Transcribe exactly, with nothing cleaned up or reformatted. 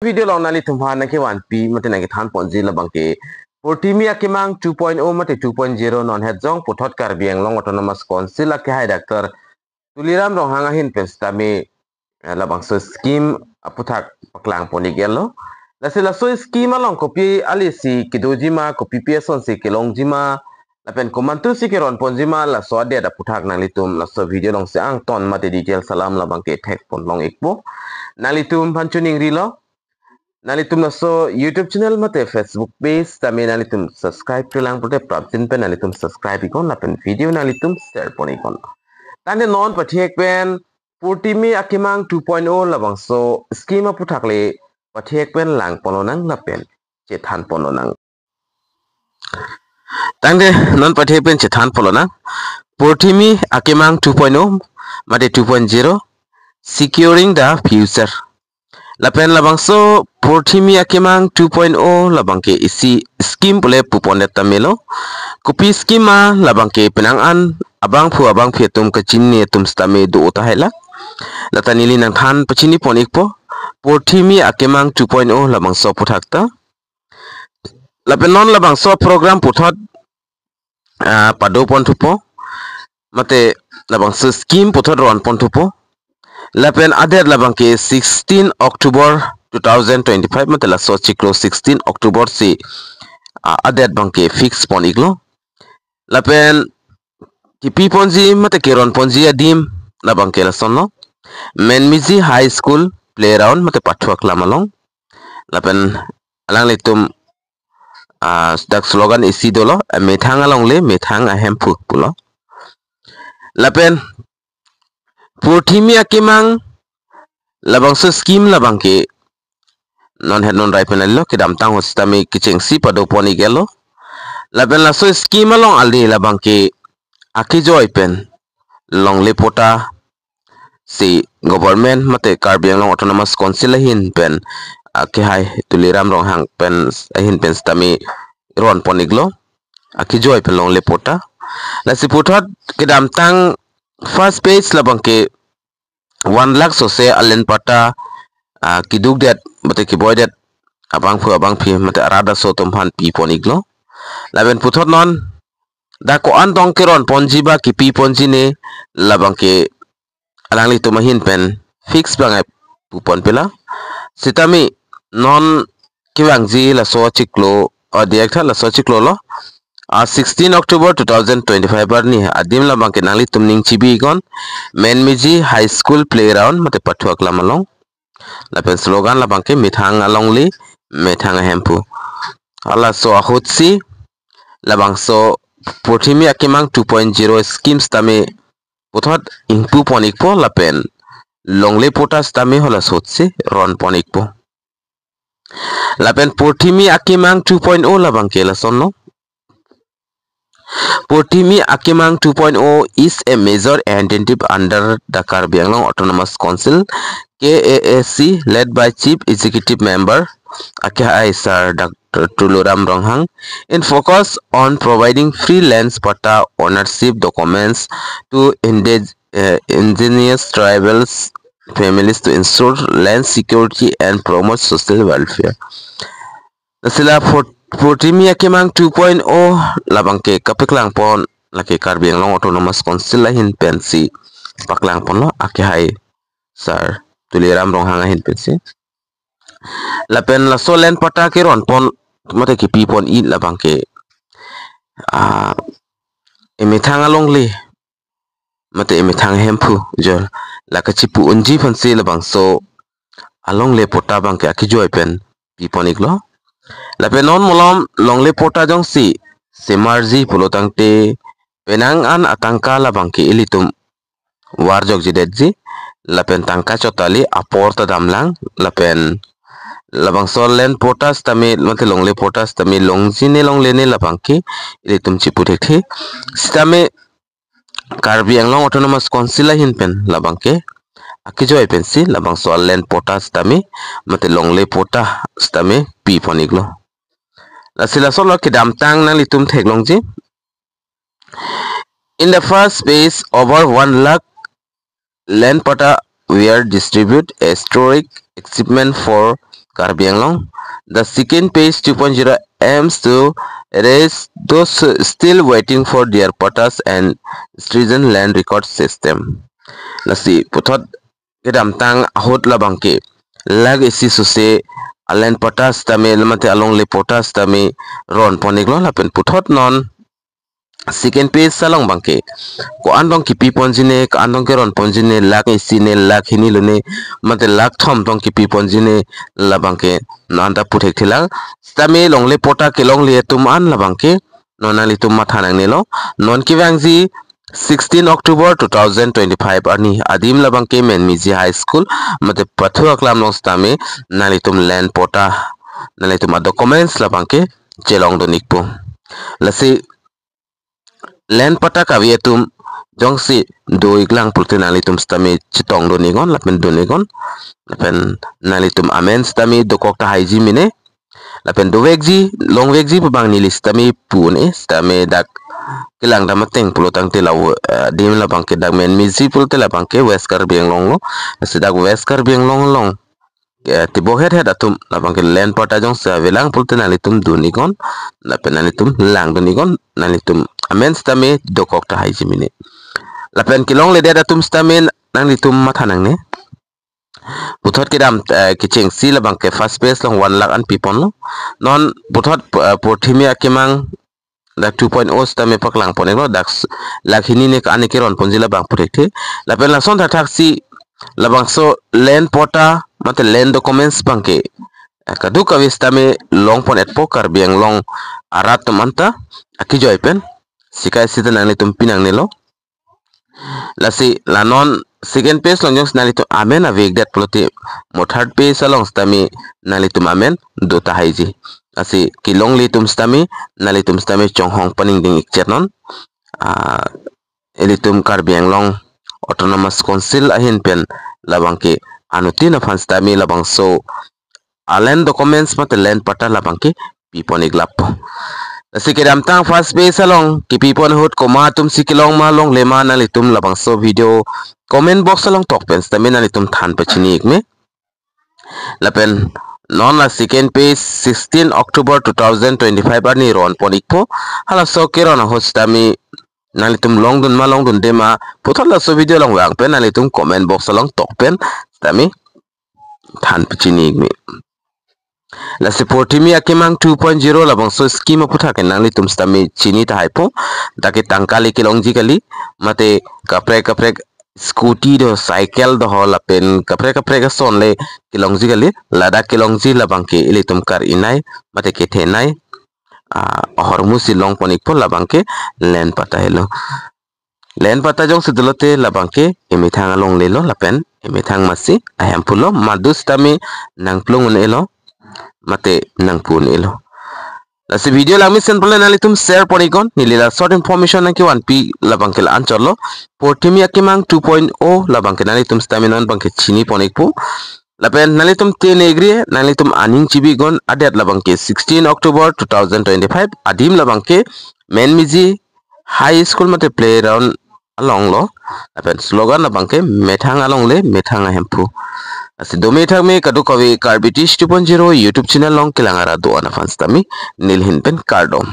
Video along nanglitum aphan nangkevanpi mate nangkethan ponji labangke Purthimi Akemang two point oh mate two point zero, non het jong puthot Karbi Anglong Autonomous Council akehai Doctor Tuliram Ronghang ahin pen sitame, eh, labangso scheme aputhak paklang pon ik-etlo. Lasi laso scheme along kopi alisi kedoji ma, kopipi asonsi kelongji ma, lapen komantusi keron ponji ma, laso adet aputhak nanglitum laso video alongsi angton mate details alam labangke thek pon long ikpo. Nanglitum aphan chiningrilo, nanglitum laso YouTube channel mate Facebook page tame nanglitum subscribe-kle lang pulote prapjin pen nanglitum subscribe iknon lapen video nanglitum share pon iknon. Tangte non pathek pen Purthimi Akemang two point oh labangso scheme aputhak le pathek pen lang pon lonang lapen chethan pon lonang. Tangte non pathek pen chethan pon lonang. Purthimi Akemang two point oh mate two point zero, Securing the Future. Lapen labangso Purthimi Akemang two point oh labangke isi scheme pule pupondet tame lo. Kopi scheme ma labangke penang an abangphu abangphi atum kachini atum sitame do tahai la. Lata neli nangthan pachini pon ikpo Purthimi Akemang two point oh labangso aputhak ta. Lapen non labangso program puthot, ah, pado pon thupo mate labangso scheme puthot ron pon thupo. Lapen adet labangke sixteen October two thousand twenty-five mate laso chiklo sixteen October si, ah, adet abangke fix pon iklo. Lapen kepi ponji mate keron ponji adim labangke lasonlo: Menmiji High School playground mate pathu aklam along. Lapen alanglitum, ah, dak slogan isi dolo, eh, methang alongle, methang ahemphu pulo. Lapen Purthimi Akemang labangso scheme labangke non het non rai pen alilo, kedamtang ahut sitame kechengsi pado pon ik-etlo. Lapen laso scheme along ali labangke akejoi pen longle patta si government mate Karbi Anglong Autonomous Council ahin pen, ah, akehai Tuliram Ronghang pen ahin pen sitame ron pon iklo, akejoi pen longle patta. Lasi puthot kedamtang first phase labangke one lakh sose alen patta, ah, kedukdet mate keboidet abangphu abangphi mate arat aso atum aphan pi pon iklo. Lapen puthot non dak ko-an tong keron ponji ba kepi ponji ne labangke alanglitum ahin pen fix bang ai pu pon pela. Sitame non kevangji laso chiklo, ah, diak tha laso chiklo lo. Ah, sixteen October two thousand twenty-five arni adim labangke nanglitum ning chibi iknon, Menmiji High School playground mate pathu aklam along. Lapen slogan labangke methang alongle, methang ahemphu. Halaso ahutsi labangso Purthimi Akemang two point zero scheme sitame puthot ingpu pon ikpo lapen longle patta sitame halaso ahutsi ron pon ikpo. Lapen Purthimi Akemang two point oh labangke lasonlo. Purthimi Akemang two point oh is a major initiative under the Karbi Anglong Autonomous Council, K A A C, led by Chief Executive Member akehai Sir Doctor Tuliram Ronghang, in focus on providing free lands patta ownership documents to indig-, uh, indigenous tribals families to ensure land security and promote social welfare. Lasi la Pur-, Purthimi Akemang two point oh labangke kapaklang pon lake Karbi Anglong Autonomous Council ahin pensi paklang ponlo, akehai Sir Tuliram Ronghang ahin pensi. Lapen laso land patta keron pon mate kepi pon ik labangke, ah, emethang alongle mate emethang ahemphu jor la kachipu unji aphansi labangso alongle patta abangke akejoi pen pi pon iklo. Lapen non malom longle patta jongsi semarji pulo tangte penang an atangka labangke ilitum varjok jedetji, lapen tangka chot kali apor ta damlang, lapen labangso land patta sitame mate longle patta sitame longji ne longle ne labangke ilitum chipu thekthe. Sitame Karbi Anglong Autonomous Council ahin pen labangke akejoi pensi labangso land patta sitame mate longle patta sitame pi pon iklo. Lasi lasonlo, kedamtang nanglitum theklongji. In the first phase, over one lakh land patta were distributed, a historic achievement for Karbi Anglong. The second phase two point zero aims to raise those still waiting for their pattas and stringent land record system. Lasi puthot kedamtang ahut labangke lakh isi sose a land patta sitame mate alongle patta sitame ron pon-iklo lapen puthot non second phase along abangke ko-an tong kipi ponji ne, ko-an tong keron ponji ne, lakh isi ne, lakh hini lo ne, mate lakh thom tong kipi ponji ne, labangke non anta pu thekthelang. Sitame longle patta kelongle atum an labangke non nanglitum matha nangnelo. Non kevangji sixteen October two thousand twenty-five arni adim labangke Menmiji High School mate Pathu Aklam along sitame nanglitum land patta, nanglitum a documents labangke chelongdun-ikpo. Lasi land patta kave atum jongsi do-iklang pulote nanglitum sitame chetongdun-iknon lapen dun-iknon lapen nanglitum amen sitame dokok tahaiji mene. Lapen dovekji, longvekji pu abang neli sitame pu un-e, sitame dak kelang dam ateng pulo tangte la, eh, adim labangke dak Menmiji pulote labangke West Karbi Anglong lo. Lasi dak West Karbi Anglong along, eh, tibok het het atum labangke land patta jongsi avelang pulote nanglitum dun-iknon lapen nanglitum langdun-iknon, nanglitum amen sitame dokok tahaiji mene. Lapen kelongledet atum sitame nanglitum matha nangne. Puthot kedam, eh, kechengsi labangke first phase along one lakh an pi ponlo. Non puthot, eh, porthimi akemang dak two point o sitame paklang pon-iklo, dak s-, lakh hini ne ko-an ne keron ponji labang pu thekthe. Lapen lason thakthaksi labangso land patta mate land documents abangke, eh, kadokave sitame long pon-etpo Karbi Anglong arat atum anta akejoi pen. Sikai sita nanglitum pi nangnelo. Lasi la non second phase along jongsi nanglitum amen avekdet pulote mo third phase along sitame nanglitum amen do tahaiji. Lasi kelongle atum sitame nanglitum sitame chonghong paningding-ikchet non. Ah, ilitum Karbi Anglong Autonomous Council ahin pen labangke anuttin aphan sitame labangso a land documents mate land patta labangke pi pon-iklappo. Lasi kedamtang first phase along kipi pon ahut komat atumsi kelong ma longle ma nanglitum labangso video comment box along tok pen sitame nanglitum than pachini-ik me. Lapen non la second phase sixteen October two thousand twenty-five arni ron pon-ikpo. Halaso keron ahut sitame nanglitum longdun ma longdunde ma puthot laso video along vang pen nanglitum comment box along tok pen sitame than pachini-ik me. Lasi porthimi akemang two point zero labangso scheme aphuthak ke nanglitum sitame chini tahaipo. Dak ke tangka le kelongji kali, mate kaprek kaprek scooty do, cycle do ho lapen kaprek kaprek ason le kelongji kali. Ladak kelongji labangke ilitum kar-inei mate kethenei, ah, ahormusi long pon-ikpo, labangke land patta helo. Land patta jongsi dolote labangke emethang alongle lo lapen emethang masi ahemphu lo, madu sitame nangplung un-elo mate nangpu un-elo. Lasi video langmesen pule nanglitum share pon-iknon, neli la short information nangkevanpi labangke la-an chotlo. Porthimi akemang two point o labangke nanglitum sitame non abangke chini pon-ikpo. Lapen nanglitum te negri, nanglitum aning chibi-iknon, adet labangke sixteen October two thousand twenty-five, adim labangke Menmiji High School mate playground along lo. Lapen slogan labangke methang alongle methang ahemphu. Lasi dome thakme kadokave Karbi Tish two point zero YouTube channel along kelang ara do-an aphan sitame neli ahin pen kardom.